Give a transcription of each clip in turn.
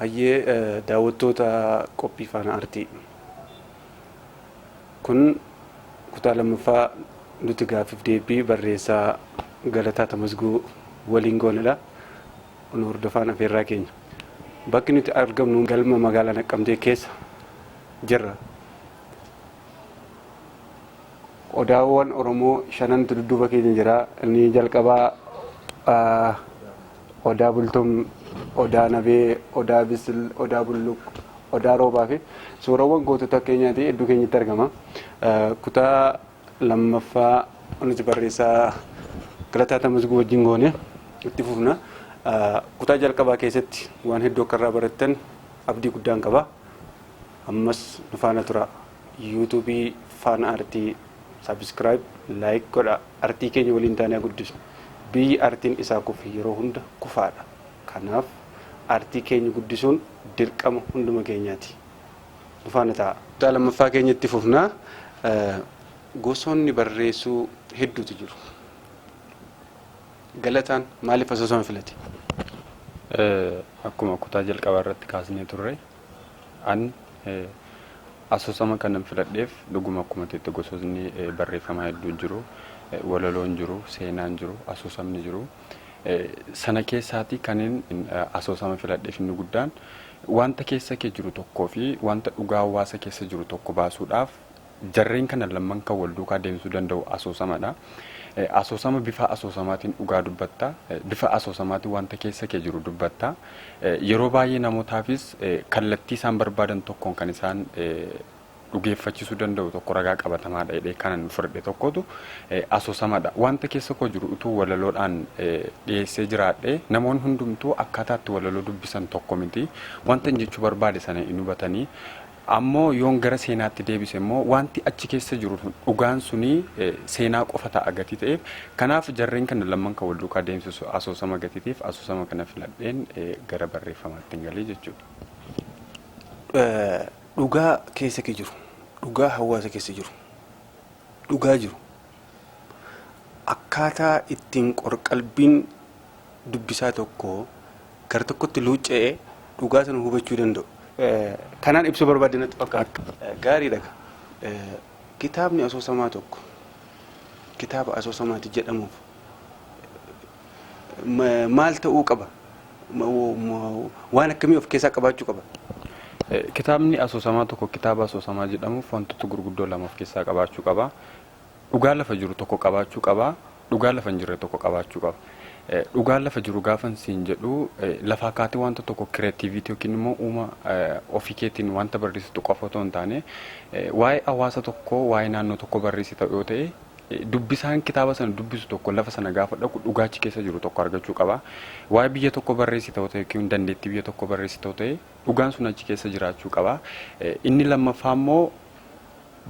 Hayyee, daawwattoota qophii Faana Artii. Kun kutaa lammaffaa nuti gaaffiif deebii barreessaa Galataa Tamasguu waliin goonedha. Nu hordofaan afeerraa keenya. Bakki nuti argamnu galma magaalaa Naqqamtee keessa jirra. Odaawwan Oromoo shanantu dudduuba keenya jira. Inni jalqabaa Odaa Bultum, Odaa Nabee, Odaa Bisil, Odaa Bulluq, Odaa Roobaa fi suurawwan gootota keenyaati iddoo keenyatti argama. Kutaa lammaffaa nuti barreessaa Galataa Tamasguu wajjin goone itti fufna. Kutaa jalqabaa keessatti waan hedduu akka irraa barattan abdii guddaan qaba. Ammas nu faana tura. Yuutuubii Faana Artii subscribe, like godha. Artii keenya waliin taanee guddisnu. Biyyi artiin isaa kufe yeroo hunda kufaadha. Kanaaf artii keenya guddisuun dirqama hunduma keenyaati. Nu faana ta'a. Kutaa lammaffaa keenya itti fufna. Gosoonni barreessuu hedduutu jiru. Galataan maaliif asoosama filate? Akkuma kutaa jalqabaa irratti kaasnee turre, an asoosama kanan filadheef dhuguma akkuma ta'etti gosoonni barreeffamaa hedduu jiru. Walaloon jiru, seenaan jiru, asoosamni jiru. Sana keessaatii kanin asoosama filadheef inni guddaan wanta keessa kee jiru tokkoo fi wanta dhugaa hawaasa keessa jiru tokko baasuudhaaf jarreen kana lamman kan wal duukaa deemsuu danda'u asoosamadha. Asoosama bifa asoosamaatiin dhugaa dubbatta. Bifa asoosamaatiin wanta keessa kee jiru dubbatta. Yeroo baay'ee namootaafis kallattii isaan barbaadan tokkoon kan isaan dhugeeffachisuu danda'u tokko ragaa qabatamaadha jedhee kanan fudhadhe tokkotu asoosamadha. Wanta keessa koo jiru utuu walaloodhaan dhiyeessee jiraadhe, namoonni hundumtuu akkaataa itti walaloo dubbisan tokko miti. Wanta inni jechuu barbaade sana hin hubatanii. Ammoo yoon gara seenaatti deebise immoo wanti achi keessa jiru dhugaan suni seenaa qofa ta'a gatii ta'eef, kanaaf jarreen kana lamman kan wal duukaa deemsisu asoosama gatiitiif asoosama kana filadheen gara barreeffamaatti hin galee jechuudha. Dhugaa keessa kee jiru, dhugaa hawaasa keessa jiru, dhugaa jiru akkaataa ittiin qorqalbiin dubbisaa tokko gara tokkotti luucca'ee dhugaa sana hubachuu danda'u. Kanaan ibsuu barbaadde natti fakkaata. Gaariidha. Kitaabni asoosamaa tokko kitaaba asoosamaati jedhamuuf maal ta'uu qaba? Waan akkamii of keessaa qabaachuu qaba? Kitaabni asoosamaa tokko kitaaba asoosamaa jedhamuuf wantoota gurguddoo lama of keessaa qabaachuu qaba. Dhugaa lafa jiru tokko qabaachuu qaba. Dhugaa lafa hin jirre tokko qabaachuu qaba. Dhugaa lafa jiru gaafan siin jedhu, lafaa kaatee wanta tokko creativity yookiin immoo uuma ofii keetiin wanta barreessitu qofa otoo hin taane, waa'ee hawaasa tokkoo, waa'ee naannoo tokko barreessita yoo ta'e, dubbisaan kitaaba sana dubbisu tokko lafa sana gaafa dhaqu dhugaachi keessa jiru tokko argachuu qaba. Waa'ee biyya tokko barreessita yoo ta'e yookiin dandeettii biyya tokko barreessita yoo ta'e, dhugaan sun achi keessa jiraachuu qaba. Inni lammaffaa immoo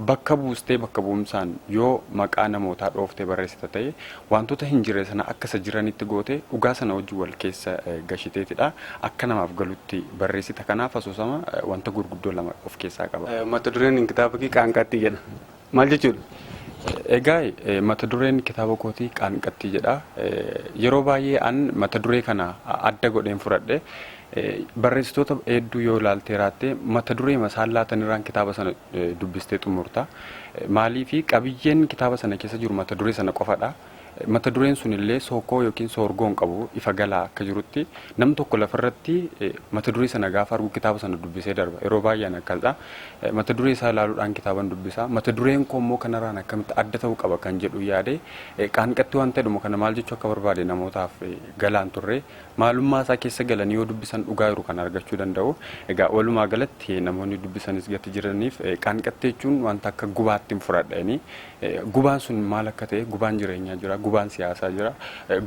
bakka buustee bakka bu'umsaan yoo maqaa namootaa dhooftee barreessita ta'e, wantoota hin jirre sana akka isa jiranitti goote dhugaa sana wajjin wal keessa gashiteetidha. Akka namaaf galutti barreessita. Kanaaf asoosama wanta gurguddoo lama of keessaa qaba. Mata dureen kitaaba kee Qaanqaattii jedha. Maal jechuudha? Egaa mata dureen kitaaba kootii Qaanqattii jedha. Yeroo baay'ee an mata duree kana adda godheen fudhadhe. Barreessitoota hedduu yoo ilaaltee raatte, mata duree isaan laatan irraan kitaaba sana dubbistee xumurta. Maaliifi qabiyyeen kitaaba sana keessa jiru mata duree sana qofadha. Mata dureen sun illee sookoo yookiin soorgoo hin qabu, ifa galaa akka jirutti nam tokko lafarratti mata duree sana gaafa argu kitaaba sana dubbisee darba. Yeroo baay'een akkasidha. Mata duree isaa ilaaluudhaan kitaaban dubbisa. Mata dureen koo immoo kanarraan akkamitti adda ta'uu qaba kan jedhu yaade, qaanqatti waan ta'edhuma kana maal jechuu akka barbaade namootaaf galaan turre, maalummaa isaa keessa galanii yoo dubbisan dhugaa jiru kan argachuu danda'u. Egaa walumaa galatti namoonni dubbisanis gati jiraniif, qaanqatti jechuun wanta akka gubaatti hin fudhadhanii, gubaan sun maal akka ta'e, gubaan jireenyaa jira, gubaan siyaasaa jira,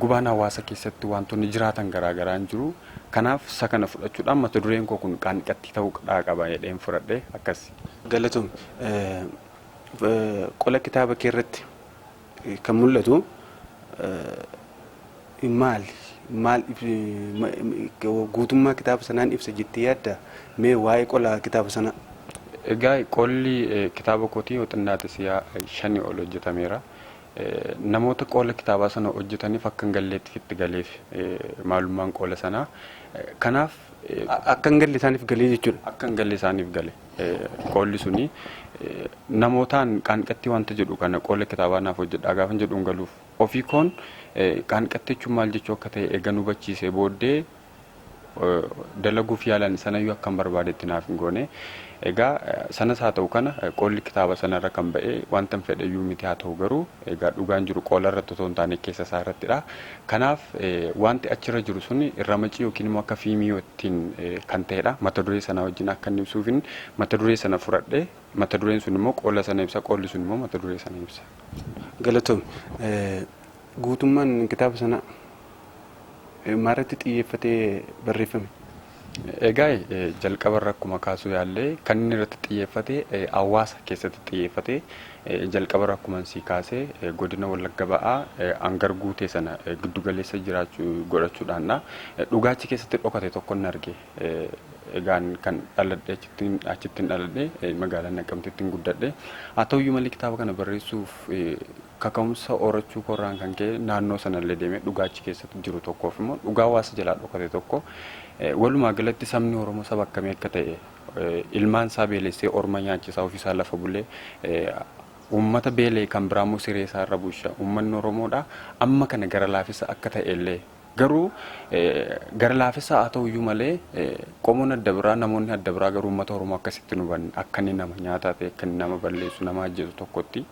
gubaan hawaasa keessatti wantoonni jiraatan garaagaraan jiru. Kanaaf isa kana fudhachuudhaan mata dureen koo kun qaanqattii ta'uu qaba jedheen fudhadhe akkas. Galatoom, qola kitaaba kee irratti kan mul'atu maali? Maal guutummaa kitaaba sanaan ibsa jettee yaadda? Mee waa'ee qola kitaaba sanaa? Egaa qolli kitaaba kootii yoo xinnaate si'a 5 ol hojjetameera. Namoota qoola kitaabaa sana hojjetaniif akka hin galleetti itti galeef maalummaan qoola sanaa. Kanaaf Akka hin galle isaaniif galee jechuudha. Akka hin galle isaaniif gale. Qoolli suni namootaan qaanqatti wanta jedhu kana qoola kitaabaa naaf hojjedhaa gaafa jedhu hin galuuf. Ofii koon qaanqatti jechuun maal jechuu akka ta'e eega nu hubachiisee booddee dalaguuf yaalan sanayyuu akka hin barbaadetti naaf hin goone. Egaa sanas haa ta'u kana qoolli kitaaba sanarra kan ba'e wanta hin fedhayyuu miti, haa ta'u garuu egaa dhugaan jiru qoola irratti otoo hin taane keessa isaa irrattidha. Kanaaf wanti achirra jiru sun ramacii yookiin immoo akka fiimii ittiin kan ta'edha. Mata duree sana wajjin akka inni ibsuufin mata duree sana fudhadhe, mata dureen sun immoo qoola sana ibsa, qoolli sun immoo mata duree sana ibsa. Galatoom, guutummaan kitaaba sanaa maalirratti xiyyeeffatee barreeffame? Egaa jalqabarra akkuma kaasuu yaallee kan inni irratti xiyyeeffate hawaasa keessatti xiyyeeffate. Jalqabarra akkuma sii kaasee godina Wallagga Ba'aa hangar guutee sana giddugaleessa jiraachuu godhachuudhaanidha. Dhugaachi keessatti dhokate tokko hin arge. Egaan kan dhaladhe achittiin dhaladhe, magaalaa Naqamteettiin guddadhe. Haa ta'uyyuu malee kitaaba kana barreessuuf kaka'umsa horachuu korraan kan ka'e naannoo sanallee deemee dhugaachi keessatti jiru tokkoof immoo dhugaa hawaasa jalaa dhokate tokko, walumaa galatti sabni Oromoo saba akkamii akka ta'e, ilmaan isaa beelessee orma nyaachisaa ofiisaa lafa bulee uummata beelee kan biraa immoo siree isaa irra bulcha uummanni Oromoodha. Amma kana gara laafisa akka ta'e illee garuu gara laafisa haa ta'uyyuu malee qomoon adda biraa, namoonni adda biraa garuu uummata Oromoo akkasitti nu hubanne, akka inni nama nyaataa ta'e, akka inni nama balleessu, nama ajjeesu tokkotti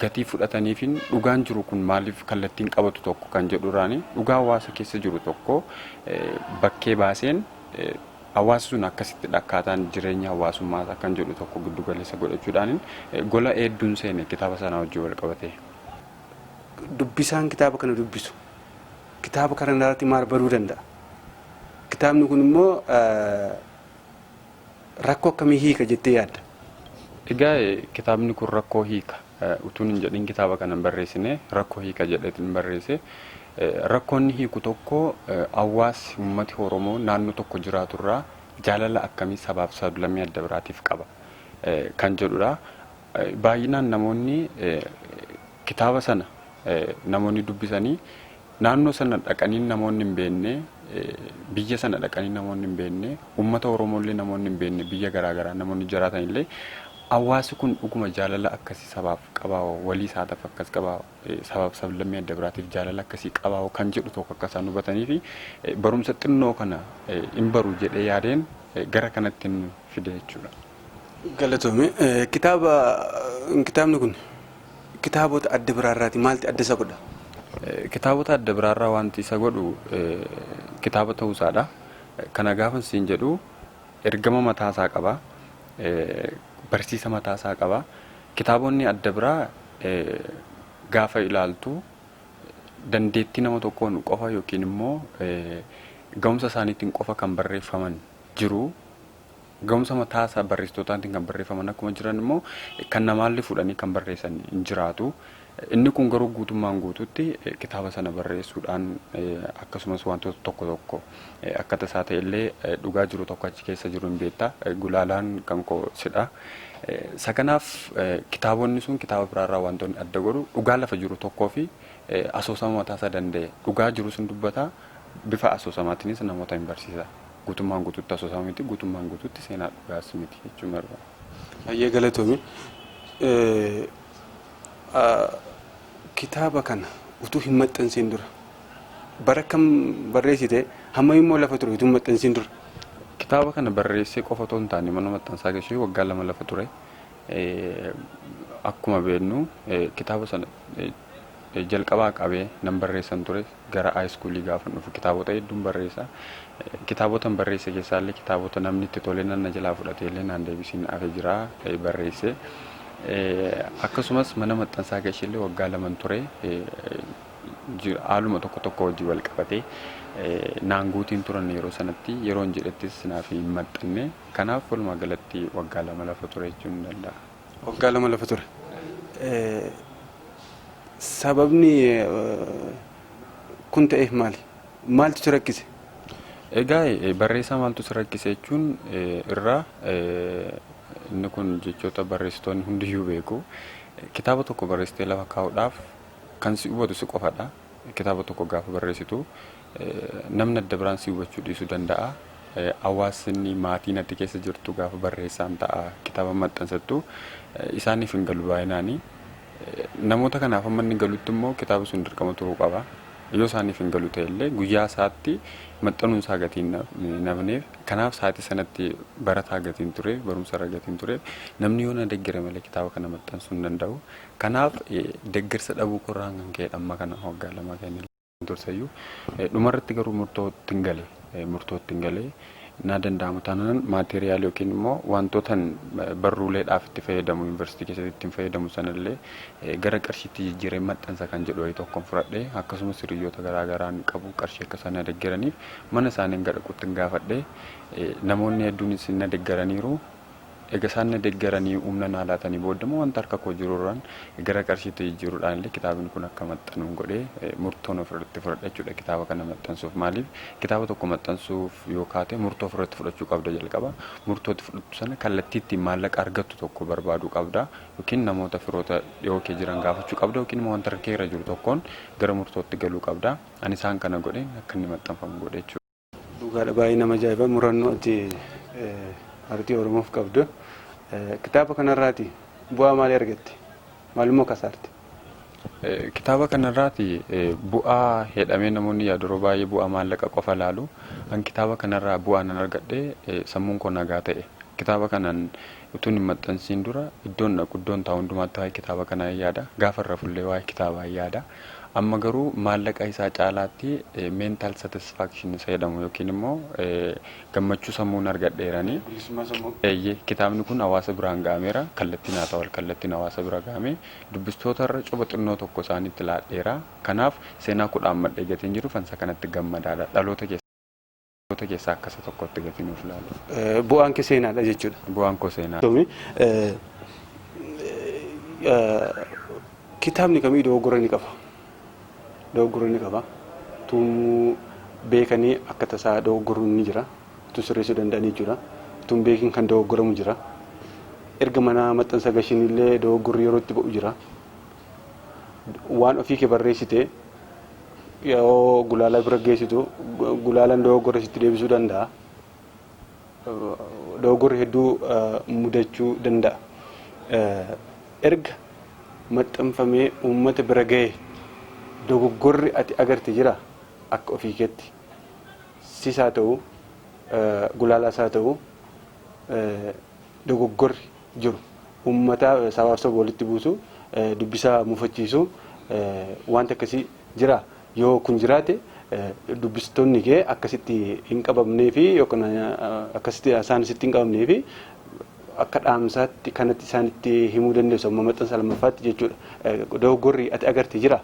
gatii fudhataniifin dhugaan jiru kun maaliif kallattiin qabatu tokko kan jedhurraani dhugaa hawaasa keessa jiru tokko bakkee baaseen hawaasi sun akkasitti akkaataan jireenya hawaasummaa kan jedhu tokko giddu galeessa godhachuudhaan gola hedduun seene kitaaba sana wajjin wal qabate. Dubbisaan kitaaba kana dubbisu kitaaba kana irratti maal baruu danda'a? Kitaabni kun immoo rakkoo akkamii hiika jettee yaadda? Egaa kitaabni kun rakkoo hiika utuun hin jedhin kitaaba kana hin barreessine, rakkoo hiika jedheetiin barreesse. Rakkoonni hiiku tokko hawaasi uummati Oromoo naannoo tokko jiraaturraa jaalala akkamii sabaaf sablammii adda biraatiif qaba kan jedhudha. Baay'inaan namoonni kitaaba sana namoonni dubbisanii naannoo sana dhaqanii namoonni hin beekne, biyya sana dhaqanii namoonni hin beekne, uummata Oromollee namoonni hin beekne, biyya garaagaraa namoonni jiraatan illee hawaasi kun dhuguma jaalala akkasii sabaaf qabaa, walii isaatiif akkas qabaa, sabaaf sablammii adda biraatiif jaalala akkasii qabaa kan jedhu tokko akka isaan hubatanii fi barumsa xinnoo kana hin baru jedhee yaadeen gara kanatti fide jechuudha. Galatoome, kitaabni kun kitaabota adda biraarraati maalti adda isa godha? Kitaabota adda biraarraa wanti isa godhu kitaaba ta'uusaadha. Kana gaafa siin jedhu ergama mataasaa qaba. Barsiisa mataasaa qaba. Kitaabonni adda biraa gaafa ilaaltu dandeettii nama tokkoon qofa yookiin immoo ga'umsa isaaniitiin qofa kan barreeffaman jiru. Ga'umsa mataasaa barreessitootaatiin kan barreeffaman akkuma jiran immoo kan namaallee fuudhanii kan barreessan hin jiraatu. Inni kun garuu guutummaan guutuutti kitaaba sana barreessuudhaan akkasumas wantoota tokko tokko akka tasaa ta'e illee dhugaa jiru tokko achi keessa jiru hin beekta. Gulaalaan kan koo sidha. Isa kanaaf kitaabonni sun kitaaba biraarraa wantoonni adda godhu dhugaa lafa jiru tokkoo fi asoosama mataasaa danda'e dhugaa jiru sun dubbata, bifa asoosamaatiinis namoota hin barsiisa. Guutummaan guutuutti asoosama miti, guutummaan guutuutti seenaa dhugaas miti jechuun barbaada. Hayyee, galatoomi. Kitaaba kana utuu hin maxxansiin dura bara kam barreessite? Hamma immoo lafa ture utuu hin maxxansiin dura? Kitaaba kana barreessee qofa otoo hin taane mana maxxansaa gashee waggaa 2 lafa ture. Akkuma beeknu kitaaba sana jalqabaa qabee nan barreessan ture, gara high schoolii gaafa dhufu kitaabota hedduun barreessa. Kitaabota barreesse keessaallee kitaabota namni itti tolee nan na jalaa fudhatee illee naan deebisiin hafe jira barreesse. Akkasumas mana maxxansaa gasheellee waggaa 2 ture, haaluma tokko tokko hojii wal qabatee naan guutiin turan yeroo sanatti, yeroon jedhettis naaf hin maxxanne. Kanaaf walumaa galatti waggaa 2 lafa ture jechuun ni danda'a. Waggaa 2 lafa ture. Sababni kun ta'eef maali? Maaltu si rakkise? Egaa barreessaa maaltu si rakkise jechuun irraa inni kun jechoota barreessitoonni hundiyyuu beeku. Kitaaba tokko barreessitee lafa kaa'uudhaaf kan si hubatu si qofadha. Kitaaba tokko gaafa barreessitu namni adda biraan si hubachuu dhiisuu danda'a. Hawaasni maatiin ati keessa jirtu gaafa barreessaan ta'a kitaaba maxxansattu isaaniif hin galu baay'inaani. Namoota kanaaf amma inni galutti immoo kitaaba sun dirqama turuu qaba. Yoo isaaniif hin galu ta'e illee guyyaa isaatti maxxanuun isaa gatiin nafneef, kanaaf sa'aatii sanatti barataa gatiin tureef, barumsa irra gatiin tureef, namni yoo na deeggare malee kitaaba kana maxxansuu hin danda'u. Kanaaf deeggarsa dhabuu korraan kan ka'e amma kana waggaa 2 kan tursayyuu dhumarratti garuu murtootti hin gale, murtootti hin galee na danda'ama taanaan maateriyaal yookiin immoo wantootan barruuleedhaaf itti fayyadamu, yuunivarsiitii keessatti ittiin fayyadamu sanallee gara qarshiitti jijjiiree maxxansa kan jedhu wayii tokkoon fudhadhee, akkasumas hiriyoota garaa garaan qabu qarshii akka isaan na deeggaraniif mana isaanii gara dhaquutti hin gaafadhee, namoonni hedduunis na deeggaraniiru. Egaa isaan na deeggaranii humna naa laatanii booda immoo wanta harka koo jirurraan gara qarshiitti jijjiiruudhaan illee kitaabni kun akka maxxanu godhee murtoon ofirratti fudhadha jechuudha kitaaba kana maxxansuuf. Maaliif, kitaaba tokko maxxansuuf yoo kaate murtoo ofirratti fudhachuu qabda jalqaba. Murtootti fudhattu sana kallattii ittiin maallaqa argattu tokko barbaaduu qabda, yookiin namoota firoota dhiyoo kee jiran gaafachuu qabda, yookiin immoo wanta harka kee irra jiru tokkoon gara murtootti galuu qabda. Ani isaan kana godheen akka inni maxxanfamu godhe jechuudha. Dhugaadha, baay'ee nama ajaa'iba murannoo ati aartii Oromoof qabdu. Kitaaba kanarraati bu'aa maalii argatte? Maalummoo kasaarte? Kitaaba kanarraati bu'aa hedhamee namoonni yaadu yeroo baay'ee bu'aa maallaqa qofa laalu. An kitaaba kanarraa bu'aa nan argadhe, sammuun koo nagaa ta'e. Kitaaba kanaan utuun hin maxxansiin dura iddoon dhaqu, iddoon taa'u hundumaatti waa'ee kitaaba kanaa yaada. Gaafa rafullee waa'ee kitaabaa yaada. Amma garuu maallaqa isaa caalaatti mental satisfaction isa jedhamu yookiin immoo gammachuu sammuun argadheerani. Eeyyee, kitaabni kun hawaasa biraan ga'ameera. Kallattiin haa ta'u kallattiin hawaasa bira ga'ame. Dubbistoota irra coba xinnoo tokko isaanitti laadheera. Kanaaf seenaa kudhaan madhee gatiin jiru fansa kanatti gammadaadha. Dhaloota keessaa akkasa tokkotti gatiin nuuf ilaalu. Bu'aan kee seenaadha jechuudha. Bu'aan koo seenaa. Kitaabni kamii dogoggora ni qaba. Dogoggora ni qaba. Tumuu beekanii akka tasaa dogoggoruun ni jira. Utuu sirreessuu danda'anii jechuudha. Utuu hin beekin kan dogoggoramu jira. Erga mana maxxansa gashiin illee dogoggorri yeroo itti ba'u jira. Waan ofii kee barreessite yoo gulaalaa bira geessitu gulaalaan dogoggora sitti deebisuu danda'a. Dogoggorri hedduu mudachuu danda'a. Erga maxxanfamee uummata bira gahe dogoggorri ati agarte jira akka ofii keetti? Sis haa ta'u, gulaalaas haa ta'u, dogoggorri jiru uummata sabaaf saba walitti buusu, dubbisaa mufachiisu, wanta akkasii jira? Yoo kun jiraate dubbistoonni kee akkasitti hin qabamnee fi yookaan akkasitti isaan sitti hin qabamnee fi akka dhaamsaatti kanatti isaanitti himuu dandeessu amma maxxansa lammaffaatti jechuudha. Dogoggorri ati agarte jira?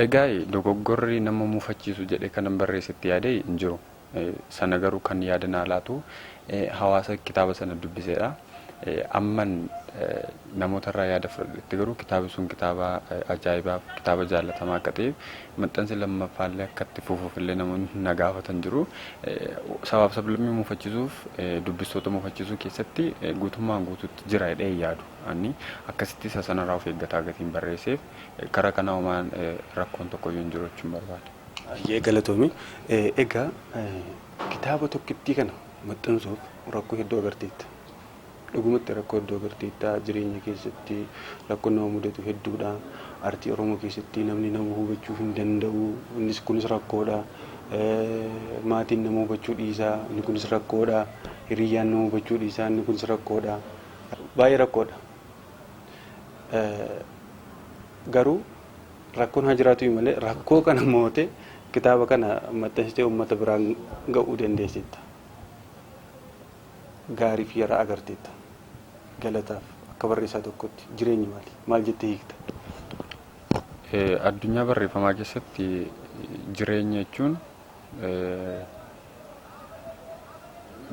Egaa dogoggorri nama mufachiisu jedhee kanan barreessetti yaadee hin jiru. Sana garuu kan yaada naa laatu hawaasa kitaaba sana dubbiseedha. Amman namoota irraa yaada fudhadhetti garuu kitaabni sun kitaaba ajaa'ibaaf kitaaba jaallatamaa akka ta'eef, maxxansi lammaffaallee akka itti fufuuf illee namoonni na gaafatan jiru. Sabaaf sablammii mufachiisuuf, dubbistoota mufachiisuu keessatti guutummaan guutuutti jira jedhee hin yaadu. Ani akkasitti isa sanarraa of eeggataa gatiin barreesseef karaa kanaa homaan rakkoon tokko iyyuu hin jiru jechuun barbaada. Baay'ee galatoomi. Egaa kitaaba tokkittii kana maxxansuuf rakkoo hedduu agarteetta. Dhugumatti rakkoo hedduu agarteetta. Jireenya keessatti rakkoon nama mudatu hedduudha. Aartii Oromoo keessatti namni nama hubachuu hin danda'u. Innis kunis rakkoodha. Maatiin nama hubachuu dhiisa. Inni kunis rakkoodha. Hiriyyaan nama hubachuu dhiisa. Inni kunis rakkoodha. Baay'ee rakkoodha. Garuu rakkoon haa jiraatu malee rakkoo kana moote kitaaba kana maxxansitee uummata biraan ga'uu dandeessetta. Gaarii fi yaraa agarteetta. Galataaf akka barreessaa tokkotti jireenyi maali? Maal jettee hiikta? Addunyaa barreeffamaa keessatti jireenya jechuun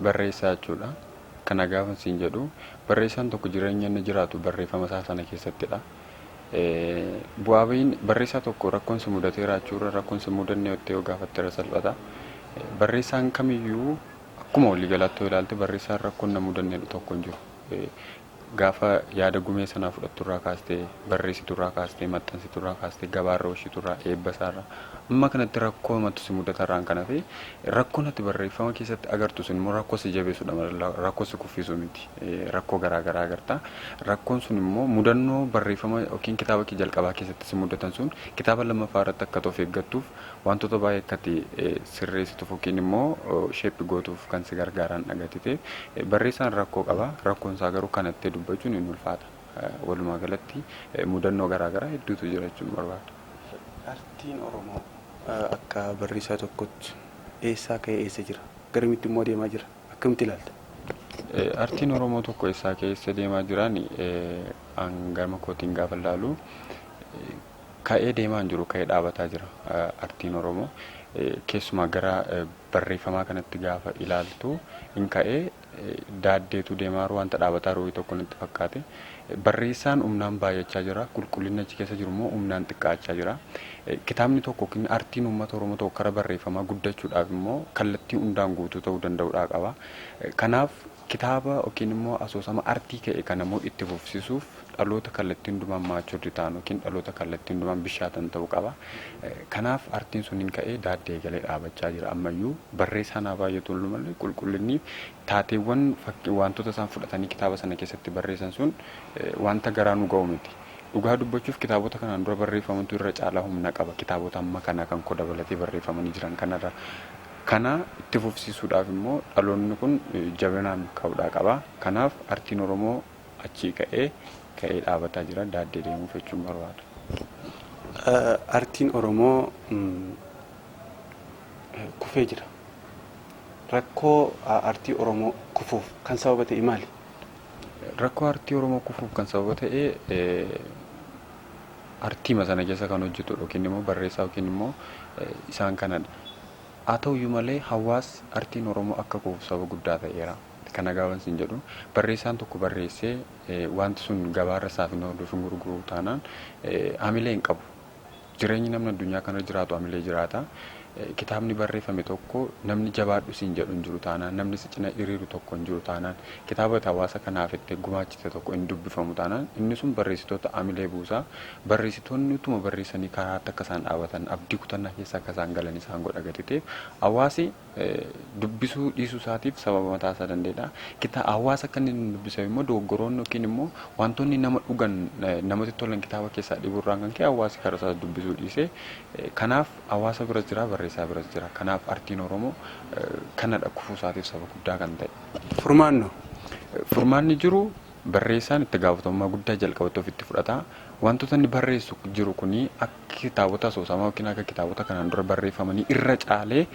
barreessaa jechuudha. Kana gaafa siin jedhu, barreessaan tokko jireenya inni jiraatu barreeffama isaa sana keessattidha. Bu'aa bahiin barreessaa tokko rakkoon si mudateera jechuurra rakkoon si mudanne jettee yoo gaafatte irra salphata. Barreessaan kamiyyuu akkuma waliigalaatti yoo ilaalte barreessaan rakkoon na mudanne tokko hin jiru. Gaafa yaada gumee sanaa fudhatturraa kaastee, barreessiturraa kaastee, maxxansiturraa kaastee, gabaarra oolchiturraa, eebba isaarraa amma kanatti rakkoo himatu si mudatarraan kana fi rakkoon ati barreeffama keessatti agartu sun immoo rakkoo si jabeessudha malee rakkoo si kuffisu miti. Rakkoo garaa garaa agarta. Rakkoon sun immoo mudannoo barreeffama yookiin kitaaba kee jalqabaa keessatti si mudatan sun kitaaba lammaffaa irratti akka of eeggattuuf wantoota baay'ee akka ati sirreessituuf yookiin immoo sheeppi gootuuf kan si gargaaran dhagatite. Barreessaan rakkoo qaba. Rakkoon isaa garuu kanatti dubbachuun hin ulfaata. Walumaa galatti mudannoo garaa garaa hedduutu jira jechuun barbaada. Artiin Oromoo akka barreessaa tokkotti eessaa ka'ee eessa jira? Garamitti immoo deemaa jira? Akkamitti ilaalta? Artiin Oromoo tokko eessaa ka'ee eessa deemaa jiraan gama kootiin gaafa ilaalu ka'ee deemaa hin jiru, ka'ee dhaabataa jira artiin Oromoo. Keessumaa gara barreeffamaa kanatti gaafa ilaaltu hin ka'ee daaddeetu deemaa jiru wanta dhaabataa jiru tokko natti fakkaate. Barreessaan humnaan baay'achaa jira, qulqullinni achi keessa jiru immoo humnaan xiqqaachaa jira. Kitaabni tokko yookiin artiin uummata Oromoo tokko karaa barreeffamaa guddachuudhaaf immoo kallattii hundaan guutuu ta'uu danda'uudhaa qaba. Kanaaf kitaaba yookiin immoo asoosama artii ka'e kana immoo itti fufsiisuuf dhaloota kallattii hundumaan maachurri ta'an yookiin dhaloota kallattii hundumaan bishaatan ta'uu qaba. Kanaaf artiin sun hin ka'ee daaddee galee dhaabachaa jira ammayyuu barreessaan haa baay'atu malee qulqullinni taateewwan wantoota isaan fudhatanii kitaaba sana keessatti barreessan sun wanta garaa nu ga'u miti. Dhugaa dubbachuuf kitaabota kanaan dura barreeffamantu irra caalaa humna qaba. Kitaabota amma kana kan koo dabalatee barreeffamanii jiran kanarra. Kana itti fufsiisuudhaaf immoo dhaloonni kun jabinaan ka'uudhaa qaba. Kanaaf artiin Oromoo achii ka'ee dhaabataa jira. Daaddee deemuuf jechuun barbaada. Artiin Oromoo kufee jira. Rakkoo artii Oromoo kufuuf kan sababa ta'e maali? Rakkoo artii Oromoo kufuuf kan sababa ta'e artiima sana keessa kan hojjetu yookiin immoo barreessaa yookiin immoo isaan kanadha. Haa ta'uyyuu malee hawaasni artiin Oromoo akka kufuuf sababa guddaa ta'eera. Kana gaafa isin jedhu barreessaan tokko barreessee wanti sun gabaarra isaaf hin oolu hin gurguru taanaan hamilee hin qabu. Jireenyi namni addunyaa kana jiraatu hamilee jiraata. Kitaabni barreeffame tokko namni jabaadhu siin jedhu hin jiru taanaan, namni si cina hiriiru tokko hin jiru taanaan, kitaaba hawaasa kanaaf itti gumaachite tokko hin dubbifamu taanaan, inni sun barreessitoota hamilee buusaa. Barreessitoonni utuma barreessanii karaatti akka isaan dhaabatan abdii kutannaa keessa akka isaan galan isaan godha gatiteef hawaasi dubbisuu dhiisuu isaatiif sababa mataa isaa danda'edha. Hawaasa akka inni hin dubbisne immoo dogoggoroonni yookiin immoo wantoonni nama dhugan namatti tolan kitaaba keessaa dhibuurraan kan ka'e hawaasi karaa isaa dubbisuu dhiisee kanaaf hawaasa bira jira, barreessaa biras jira. Kanaaf artiin Oromoo kanadha kufuu isaatiif sababa guddaa kan ta'e. Furmaanno? Furmaanni jiru barreessaan itti gaafatamummaa guddaa jalqabatti ofitti fudhata. Wantoota inni barreessu jiru kuni akka kitaabota asoosamaa yookiin akka kitaabota kanaan dura barreeffamanii irra caalee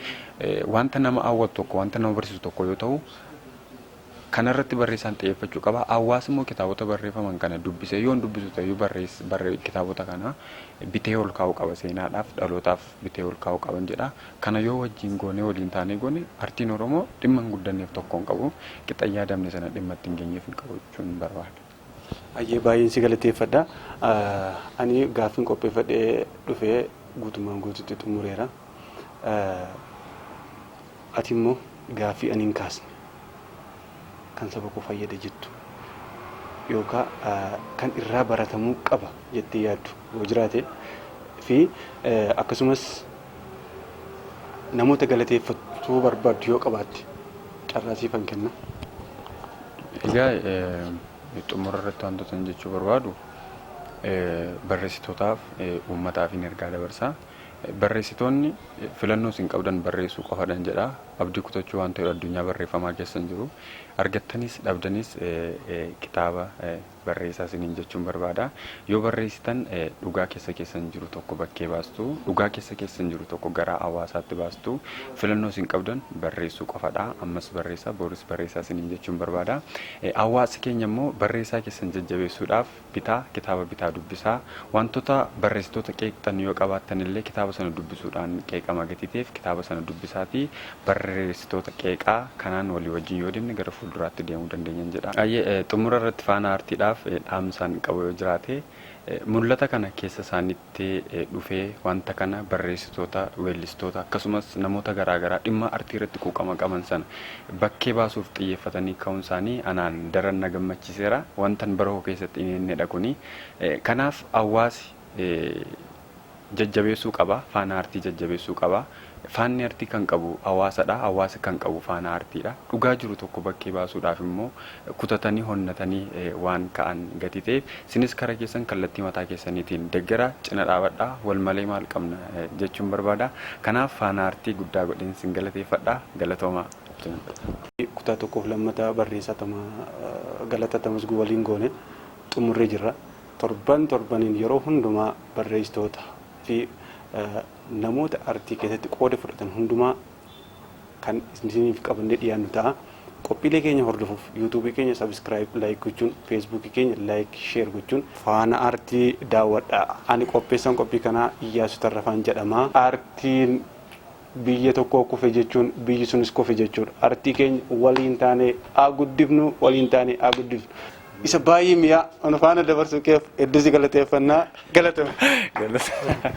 wanta nama hawwatu tokko, wanta nama barsiisu tokko yoo ta'u kanarratti barreessaan xiyyeeffachuu qaba. Hawaasni immoo kitaabota barreeffaman kana dubbisee yoo hin dubbisu ta'e kitaabota kana bitee ol kaa'uu qaba. Seenaadhaaf dhalootaaf bitee ol kaa'uu qaban jedha. Kana yoo wajjin goonee waliin taanee goone artiin Oromoo dhimma hin guddanneef tokko hin qabu. Qixa yaadamne sana dhimma ittiin hin geenyeef hin qabu jechuun barbaada. Ayyee baay'een si galateeffadha. Ani gaaffiin qopheeffadhee dhufee guutummaan guututti xumureera. Ati immoo gaaffii ani hin kaasne kan saba koo fayyada jettu yookaan kan irraa baratamuu qaba jettee yaaddu yoo jiraate fi akkasumas namoota galateeffachuu barbaaddu yoo qabaatte carraa siifan kenna. Egaa xumura irratti wantoota jechuu barbaadu barreessitootaaf uummataaf hin ergaa dabarsaa. Barreessitoonni filannoo isin qabdan barreessuu qofadhan jedha. Abdii kutachuu waan ta'eef addunyaa barreeffamaa keessa hin jiru. Argattanis dhabdanis kitaaba barreessaa isiniin jechuun barbaada. Yoo barreessitan dhugaa keessa keessan jiru tokko bakkee baastu, dhugaa keessa keessan jiru tokko gara hawaasaatti baastu. Filannoo isin qabdan barreessuu qofadha. Ammas barreessaa, boris barreessaa isiniin jechuun barbaada. Hawaasa keenya immoo barreessaa keessan jajjabeessuudhaaf bitaa, kitaaba bitaa dubbisaa. Wantoota barreessitoota qeeqxan yoo qabaattan illee kitaaba sana dubbisuudhaan qeeqama gatiteef kitaaba sana dubbisaatii barreessitoota qeeqaa kanaan walii wajjin yoo deemne gara fuulduraatti deemuu dandeenyan jedha. Xumura irratti faana artiidhaaf Artiidhaaf dhaamsaan qabu yoo jiraate, mul'ata kana keessa isaaniitti dhufee wanta kana barreessitoota, weellistoota, akkasumas namoota garaagaraa dhimma artii irratti quuqama qaban sana bakkee baasuuf xiyyeeffatanii ka'uun isaanii anaan daran na gammachiiseera. Wantan bara koo keessatti hin eennedha kuni. Kanaaf hawaasi jajjabeessuu qaba. Faana artii jajjabeessuu qaba. Faanni artii kan qabu hawaasadha. Hawaasi kan qabu faana artiidha. Dhugaa jiru tokko bakkee baasuudhaaf immoo kutatanii honnatanii waan ka'an gati ta'eef, isinis kara keessan kallattii mataa keessaniitiin deggara, cina dhaabadhaa, wal malee maal qabna jechuun barbaada. Kanaaf faana artii guddaa godheen sin galateeffadha. Galatoomaa. Kutaa tokkoof lammataa barreessaa Galataa Tamasguu waliin goone xumurree jirra. Torban torbaniin yeroo hundumaa barreessitoota fi namoota artii keessatti qooda fudhatan hundumaa kan isiniif qabannee dhiyaannu ta'a. Qophiilee keenya hordofuuf yuutuubii keenya subscribe, like gochuun, feesbuukii keenya like, share gochuun faana artii daawwadha. Ani qopheessaan qophii kanaa Iyyaasuu Tarrafaan jedhama. Artiin biyya tokkoo kufe jechuun biyyi sunis kufe jechuudha. Artii keenya waliin taanee haa guddifnu, waliin taanee haa guddifnu. Isa baay'ee mi'aa nu faana dabarsuu keef hedduu si galateeffannaa, galatame. Galata.